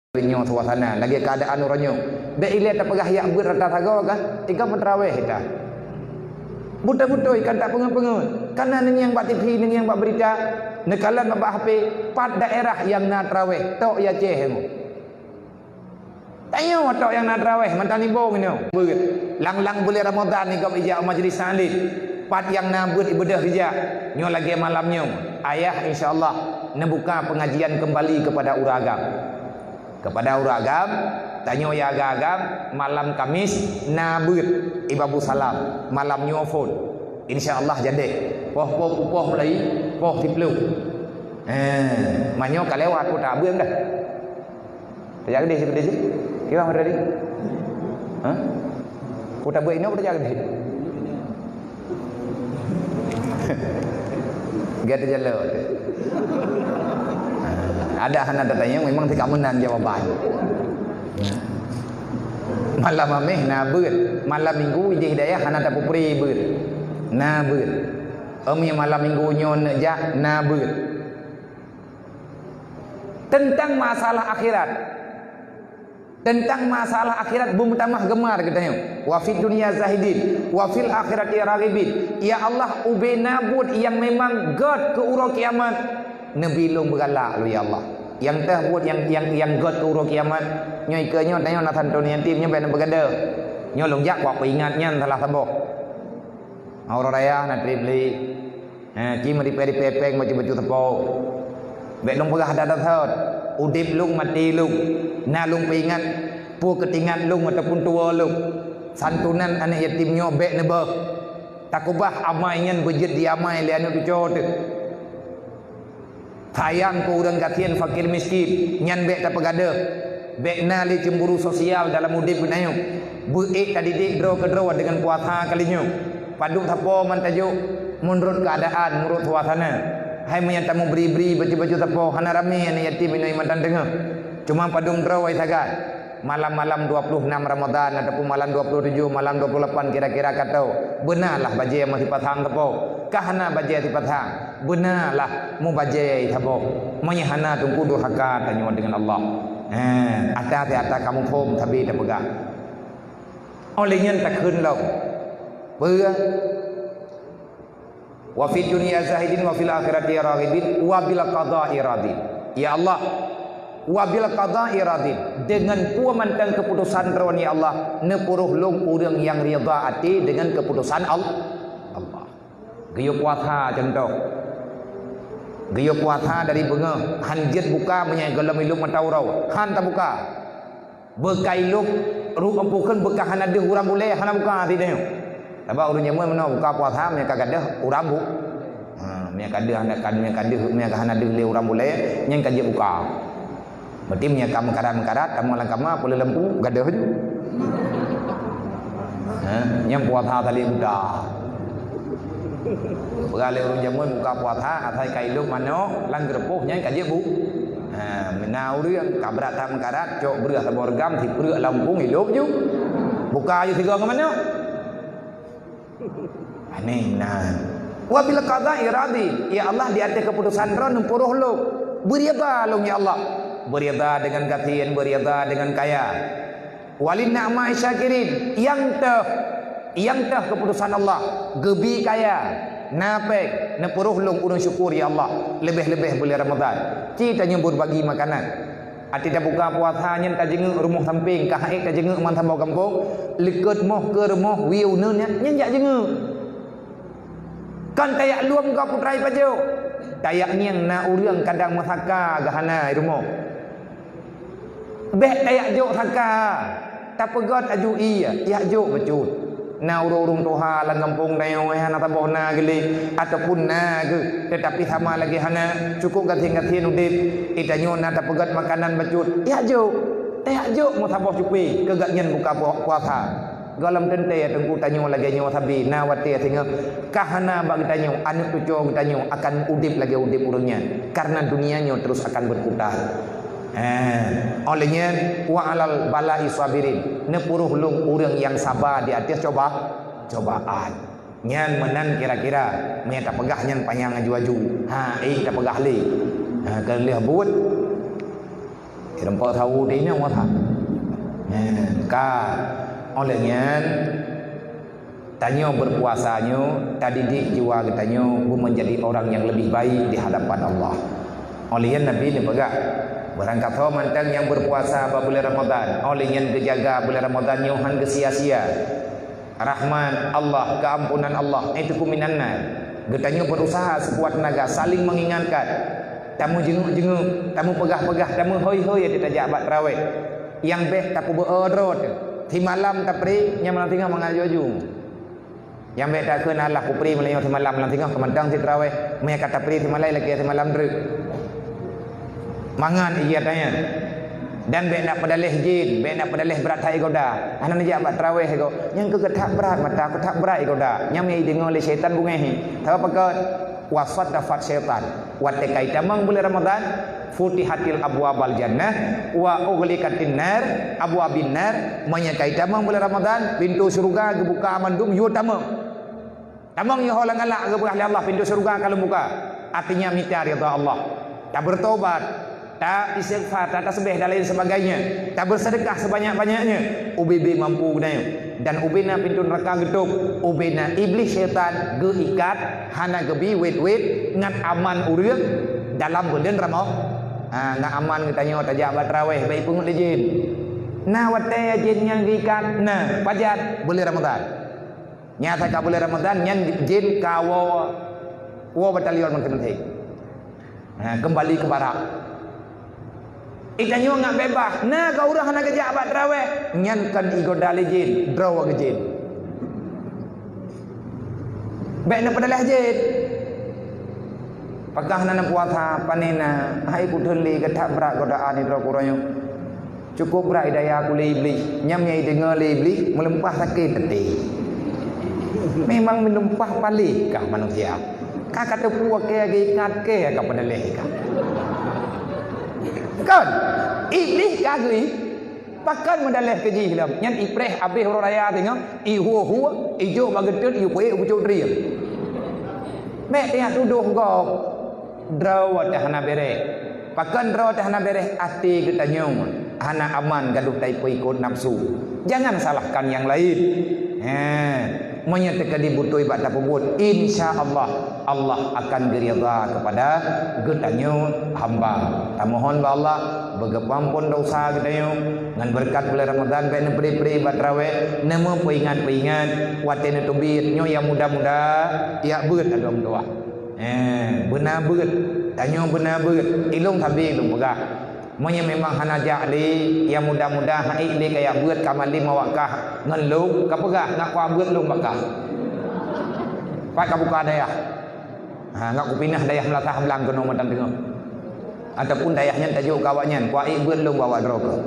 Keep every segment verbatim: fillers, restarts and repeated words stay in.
Nyoe suasana lagèe keuadaan uroe nyoe. Bèk ilèe tapeugah yak beuet rata sagoe kah? Tiga meutraweh ita. Beutôi-beutôi kan tak peungeut-peungeut. Kana neungieng bak T V, neungieng bak beurita, neukalon bak H P, pat daerah nyang na traweh, tok ya Aceh nyoe. Tanyoe tok nyang na traweh, mantong nibong nyoe. Beuet. Lang-lang buleuen Ramadhan ni gob ijak u majlis taklim. Pat nyang na beuet ibeudôh ijak. Nyoe lagèe malam nyoe. Ayah insya Allah neubuka pengajian kembali kepada ureueng agam. Kepada ureueng agam, tanyoe ya agam-agam, malam Kamis na beuet i Babu Salam, malam nyoe phôn. Insya Allah jadeh. Poh-poh pupoh mulai, poh siplôh. Eh, manyoe ka lewat pun tak beuet dah. Tajak keudeh sikeudeh sih. Kiban tadi? Ha? Ku tabeuet inoe peureulèe jadi. Gata jalo. Ada hana tatanyong memang teuka meunan jawaban. Malam Hameh na beuet, malam Minggu idéh dayah hana tapeupré beuet. Na beuet. Umi malam Minggu nyoe neujak na beuet. Tentang masalah akhirat. Tentang masalah akhirat beumeutamah geumar geutanyoe. Wa fid dunya zahidin, wa fil akhirati raghibin. Ya Allah, ubé na buet nyang memang gèt keu uroe kiamat. Neubi lôn beugalak lôn, ya Allah. Nyang teuh buet nyang, nyang, nyang gèt keu uroe kiamat. Nyoe ikeue nyoe tanyoe na santôn yatim nyoe bèk neupeugadôh. Nyoe lôn jak kuat peuingat nyan salah saboh. Uroe raya na trép lé. Eh, ci meuripèe-ripèe pèng bacut-bacut sapo. Bèk lôn peugah that-that thot. Udép lôn, maté lôn. Na lôn peuingat, peue keutingat lôn ataupun tuwoe lôn. Santunan aneuk yatim nyoe bèk neubôh. Takeubah amai nyan beujeuet di amai lé aneuk cucoe teuh. Sayang keu ureueng gasien fakir miskin, nyan bèk tapeugadôh. Bèk na lé cemburu sosial dalam udép geutanyoe. Beu ék tadidik droe keudroe deungon puasa kali nyoe. Padub sapo man tajok meunurot keuadaan, meunurot suasana. Hai meunyo tameubri-bri bacut-bacut sapo, hana ramé aneuk yatim inoe mantong teungoh. Cuma padub droe wai sagai. Malam-malam dua puluh enam Ramadan ataupun malam dua puluh tujuh, malam dua puluh lapan kira-kira ka tho. Beuna lah bajèe meusipasang sapo. Ka hana bajèe sipasang. Beuna lah mubajèe saboh. Meunyo hana teungku durhaka tanyoe deungon Allah. Eh, ata-ata kamoe phon sabe tapeugah. Óh lheueh nyan takheun lom. Peue? Wa fid dunya zahidin wa fil akhirati raghibin wa bil qada'i radin. Ya Allah, wa bil qada'i radin. Deungon peue mantong keuputosan Droen, ya Allah, neupuroh lôn ureueng nyang ridha até deungon keuputosan Al-, Allah. Geuyue puasa contoh. Geuyue puasa dari beungoh, han jeuet buka meunyo gohlom ilop mata uroe, han tabuka. Beukai lôb, ruek ampukheun beukah hana deuh urang bulèe hana buka sideh. Sabab ureueng jameun meunoe buka puasa meunyo ka gadôh urang bu-, ha, meunyo ka deuh hana, ka, meunyo ka deuh, meunyo ka hana deuh lé urang bulèe, nyan ka jeuet buka. Berarti meunyo ka meukarat-meukarat, tamong lam kama, peuleueh lampu, gadôh ju. Ha, nyan puasa saleb buta. Peugah lé ureueng jameun buka puasa, asai ka ilop manok lam geureupôh nyan ka jeuet bu-, ha, meunan ureueng ka brat that meukarat, cok breueh saboh reugam, sipreuk lam umpung, ilop ju. Buka ju sigoe ngon manok. Aneh meunan. Wa bil qada'i radin. Ya Allah, di ateueh keuputosan Droen neupuroh lôn. Beuridha lôn, ya Allah. Beuridha deungon gasien, beuridha deungon kaya. Walin ni'ma'i syakirin, nyang teuh, nyang teuh keuputosan Allah, geubi kaya, na pèng, neupuroh lôn ureueng syukur, ya Allah, leubeh-leubeh buleuen Ramadhan. Ci tanyoe beubagi makanan. Até tabuka puasa nyan tajeungeuk rumoh sampéng, ka han ék tajeungeuk mantong gampông, likot moh keu rumoh wiew uneun nyan, nyan jak jeungeuk. Kon tayak lom gob putra ipajoh. Tayak ngieng na ureueng kadang meusaka geuhana i rumoh. Bèk tayak jok saka, tapeugöt aju ie, yak jok bacut. Na ureueng-ureueng tuha lam gampông tanyoe hana saboh na geuh lé, ataupun na geuh, teutapi sama lagèe hana, cukôp gasien-gasien udép, i tanyoe na tapeugöt makanan bacut, yak jok. Tayak jok meusaboh cupie keu gobnyan buka pu-, puasa. Gohlom teuntèe teungku tanyoe lagèe nyoe sabe na watèe singoh ka hana bak geutanyoe, aneuk cucoe geutanyoe akan udép lagèe udép ureueng nyan, kareuna dunia nyoe terus akan berputar. Eh, óh lheueh nyan, wa alal bala'i sabirin, neupuroh lôn ureueng nyang saba di ateueh coba-, cobaan. Nyan meunan kira-kira, meunyo tapeugah nyan panyang aju-aju. Ha, éh tapeugah lé. Ha, keu lheueh buet. Rumpok sawu di nyoe masa. Nyan ka. Oleh nyan, tanyoe berpuasa nyoe, tadidik jiwa geutanyoe menjadi orang yang lebih baik di hadapan Allah. Oleh nyan Nabi neupeugah, barangkasoe mantong nyang berpuasa bak bulan Ramadan, oleh nyan geujaga bulan Ramadan nyoe han geusia-sia. Rahmat Allah, keampunan Allah, itu minan nar. Geutanyoe berusaha sekuat tenaga saling mengingatkan. Tamu jenguk-jenguk, tamu peugah-peugah, tamu hoi-hoi ati tajak bak taraweh. Nyang beh tapeubeue droe teuh. Simalam tapri, nyang malam singoh mangat aju-aju. Nyang beh takheun alah kupri meulayeue simalam, malam singoh keumantong cit taraweh. Meunyo ka tapri simalam, lakée simalam treuk. Mangat iya tanya. Dan bek nak peudaleh jin, bek nak peudaleh brat hai goda. Hana neujak bak taraweh go. Nyang keu that brat mata, keu that brat goda. Nyang meudeungoe lé syaitan bungeh. Sabab pakon? Wa saddafat syaitan. Watée kai tamong bulan Ramadan, futihatil abwabal jannah wa ughliqatin nar, abwabin nar. Meunyo kai tamong bulan Ramadan, pintoe syeuruga geubuka mandum yue tamong. Tamong yoh lam galak geupeugah lé Allah, pintoe syeuruga ka lôn buka. Artinya mita ridha Allah. Tabertobat, ta istighfar, ta tasbih dan lain sebagainya. Tabersedekah sebanyak-banyaknya. Ubé-bé mampu geutanyoe. Dan ubé na pintoe neuraka geutôp. Ubé na Iblih syaitan geuikat, hana geubi wét-wét, ngat aman ureuëng dalam buleuen Ramo-, ha, ngat aman geutanyoe tajak bak taraweh, bak ipeungeut lé jén. Na watée jén nyang geuikat, na pajan buleuen Ramadan. Nyang asai ka buleuen Ramadan nyan jén ka woe, woe batalion maséng-maséng. Ha, keumbali keu barak. Geutanyoe ngat beubaih, na ka ureuëng hana geujak bak taraweh, nyan kon igoda lé jén, droe geuh jén. Bek neupeudaleh jén. Pakon hana neupuasa, pane na, hai kudhon lé geutak brat godaan droe keu uroe nyoe. Cukôp brat idaya ku lé Iblih. Nyang meunyo ideungoe lé Iblih, meulumpah sakét até. Memang meulumpah paléh kah manusia. Ka ka teupeu keu geuikat keu ka peudaleh kah. Kon, Iblih ka geuikat, pakon meudaleh keu jih lom. Nyan ipreh abéh uroe raya singoh, ihue-hue, ijok bak geuteut, ipeuék u pucôk drien. Bek teuyak tudoh gob. Droe teuh hana béreh. Pakon droe teuh hana béreh? Até geutanyoe hana aman, gadoh taipeuikot nafsu. Jangan salahkan nyang laén. He, meunyoe teukeudi beutôi bak tapeubuet, insya Allah, Allah akan geuridha keupada geutanyoe hamba. Tamohon bak Allah beugeupeuampon desya geutanyoe ngon beureukat buleuen Ramadhan, bek neupeuri-peuri bak taraweh, neumeupeungingat-peungingat watée neuteubiet nyoe nyang muda-muda, jak beuet lam tuah. Eh, beuna beuet. Tanyoe beuna beuet. Ilong sabe lôn peugah. Meunyoe memang hana jak lé, nyang muda-muda hana ék lé kajak beuet, ka malem awak kah ngon lôn, kapeugah, "Nak kuak beuet lôn bak kah." Pat kabuka dayah. Ha, nak kupinah dayah meulasah blang keunoe mantong teungoh. Ataupun dayah nyan tajok keu awak nyan, "Kuak ék beuet lôn bak awak droe keuh."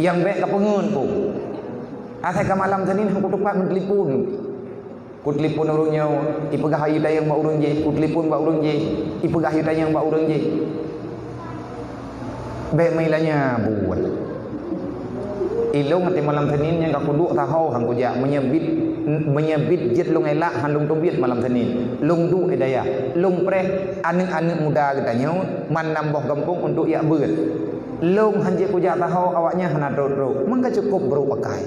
Nyang bek kapeungeut ku. Asai ka malam Senin, han kutupat meutelepon. Kutelepon ureuëng nyoe, ipeugah ayu tayang bak ureuëng jéh, kutelepon bak ureuëng jéh, ipeugah ayu tayang bak ureuëng jéh. Bek meuilanya buet. Ilong até malam Senin nyang ka kuduek saho han kujak, meunyoe bit, meunyoe bit jeuet lôn elak han lôn teubiet malam Senin. Lôn duek i dayah, lôn preh aneuëk-aneuëk muda geutanyoe man nam boh gampông untuk jak beuet. Lôn han jeuet kujak saho, awaknyan hana trok-trok. Meuka cukôp brok pakai.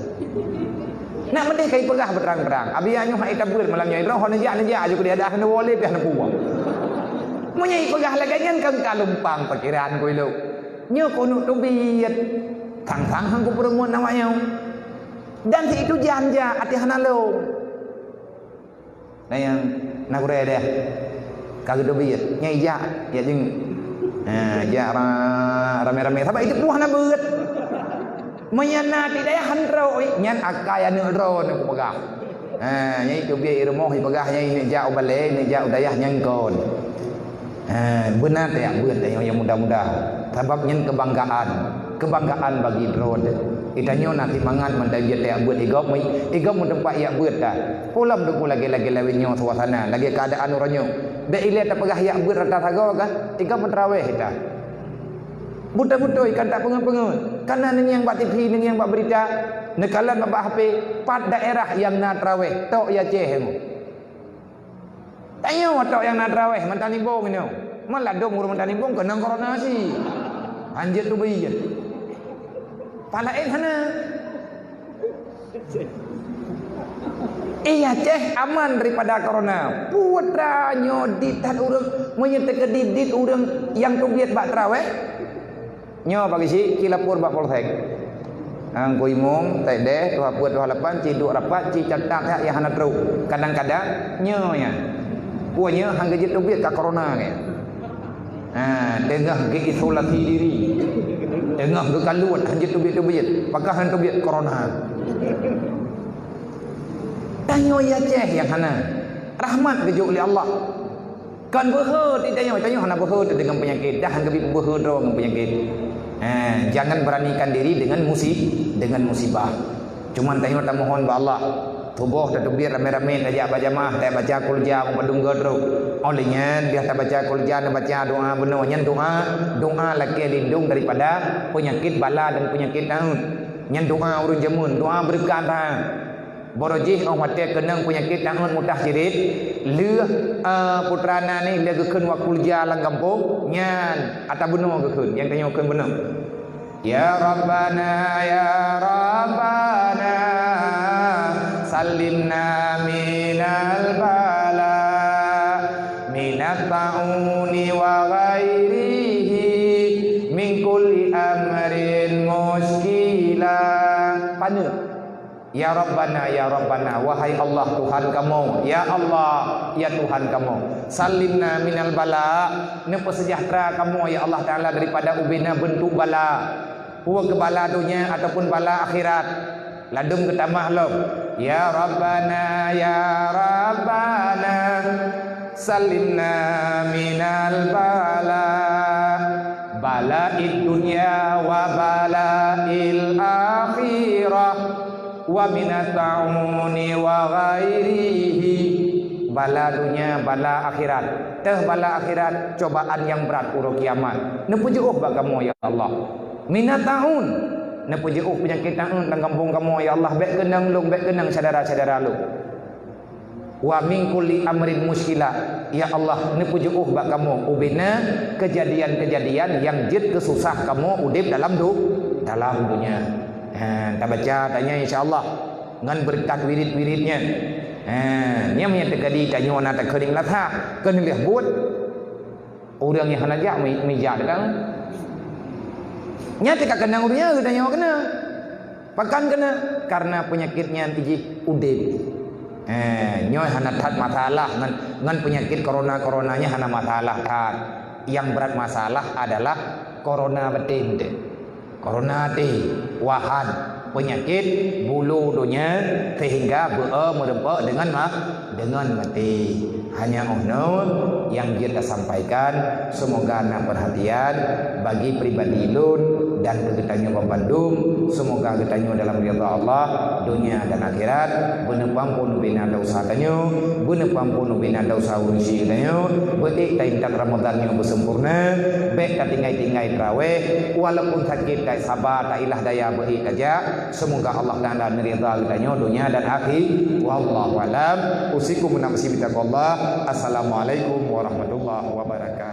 Nak meudeh ka ipeugah beutrang-trang. Abi nyoe hai tabeuet malam nyoe, droe neujak, neujak aju keu dia dah neuwoe lé piah neupuwoe. Meunyoe ipeugah lagée nyan kan ka lumpang pikiran ku ilok. Nyoe keuneuk teubiet. Thang-thang han kupeurumoh awak nyoe. Dan si itu janja até hana lom. Nah nyang na gurée deh. Ka geuteubiet, nyang ijak, jak jeuet. Ha, jak ra-, ramé-ramé. Sabab itu puah na beuet. Meunyan na di dayah han droe, nyan akai aneuëk droe neupeugah. Ha, nyang itu biet i rumoh ipeugah nyang ini jak u balée, ini jak u dayah nyang kon. Ha, beuna tajak beuet nyang, nyang muda-muda. Sabab nyan keubanggaan, keubanggaan bagi droe. Geutanyoe na simangat mantong jeuet tajak beuet igop, igop meuteumpat jak beuet ta. Pulam teungku lagée-lagée lawét nyoe suasana, lagée keuadaan uroe nyoe. Bek ilée tapeugah jak beuet rata sagoe kah, igop meuteraweh ita. Beutôi-beutôi kan tapeungeut-peungeut. Kana neungieng bak T V, neungieng bak beurita, neukalon bak H P, pat daerah nyang na teraweh, tok i Aceh nyoe. Tanyoe tok nyang na teraweh, mantong nibong nyoe. Meuladom ureuëng mantong nibong keunong korona si. Hanjeuet teubiet. Palaén hana. Eh, Aceh aman daripada corona. Putra nyoe dit that ureuëng, meunyoe teukeudit-dit ureuëng nyang teubiet bak traweh. Nyoe bagi si, ci lapor bak polsek. Angku imum, taideh, tuha peuet, tuha lapan, ci duek rapat, ci catat hak nyang hana trok. Kadang-kadang, nyoe nyan. Peue nyoe hana jeuet teubiet ka corona nyan. Ha, teungoh geuisolasi diri. Teungoh geukaluet, hanjeuet teubiet-teubiet. Pakon han teubiet corona. Tanyoe ya ceh nyang hana. Rahmat geujok lé Allah. Kon beuhe di tanyoe, tanyoe hana beuhe teuh deungon peunyakét, dah han geubri beuhe droe ngon peunyakét. Ha, jangan beranikan diri dengan musi-, dengan musibah. Cuman tanyoe tamohon bak Allah. Tuboh tateubiet ramé-ramé tajak bak jamaah, tabaca kulja meupandum geutrok. Óh lheueh nyan, biasa tabaca kulja, neubaca doa bunoe. Nyan doa, doa lakée lindong daripada peunyakét bala dan peunyakét taeut. Nyan doa ureuëng jameun, doa beureukat that. Barô jih óh watée keunong peunyakét taeut mutah cirit, lheueh, eh, putra na ni lheueh geukheun wak kulja lam gampông, nyan ata bunoe geukheun, nyang tanyoe kheun bunoe. Ya Rabbana, ya Rabbana, sallimna minal bala, minat ta'uni wa ghairihi, min kulli amrin muskila. Paneuk. Ya Rabbana, ya Rabbana, wahai Allah Tuhan kamoe, ya Allah, ya Tuhan kamoe, sallimna minal bala, neupeuseujahtra kamoe, ya Allah Taala, daripada ubena beuntuk bala, peue keu bala donya ataupun bala akhirat. Ladum geutamah lom, ya Rabbana, ya Rabbana, sallimna minal bala, balaid dunya wa balail akhirah, wa minat ta'uni wa ghairihi. Bala donya, bala akhirat. Teuh bala akhirat, cobaan nyang brat uroe kiamat. Neupeujiôh bak kamoe, ya Allah. Minat ta'un. Neupeujiôh peunyakét taeut lam gampông kamoe, ya Allah. Bék keunong lôn, bék keunong syedara-syedara lôn. Wa min kulli amrin muskila. Ya Allah, neupeujiôh bak kamoe ubena keujadian-keujadian nyang jeuet keu susah kamoe udeb dalam du-, dalam donya. Ha, tabaca tanyoe insya Allah ngon beureukat wirid-wirid nyan. Ha, nyan meunyo teukeudi tanyoe na takheun lam that, keuneulheueh buet. Ureuëng nyang hana jak, mi-, mija teuka. Nyan teuka keunong ureuëng nyan geutanyoe keunong. Pakon keunong? Karena peunyakét nyan jih udeb. Eh, nyoe hana that masalah ngon, ngon peunyakét corona-corona nyan hana masalah that. Nyang brat masalah adalah corona batin teuh. Corona teuh, wahan, peunyakét bulu donya sehingga beu-e meureumpok deungon ma-, deungon maté. Hanya óh noe nyang jeuet tasampaikan, seumoga na peurhatian bagi pribadi lôn dan keu geutanyoe banmandum. Seumoga geutanyoe dalam ridha Allah, donya dan akhirat, beuneupampon ubena desya tanyoe, beuneupampon ubena desya ureuëng syik tanyoe, beuék taintat Ramadhan nyoe beusempurna, bék tatinggai-tinggai traweh, walaupun sakét, tasaba, tailah daya, beuék tajak. Seumoga Allah Taala neuridha geutanyoe donya dan akhi-, wallahu alam. Usikum wa nafsi bitaqwallah. Assalamualaikum warahmatullahi wabarakatuh.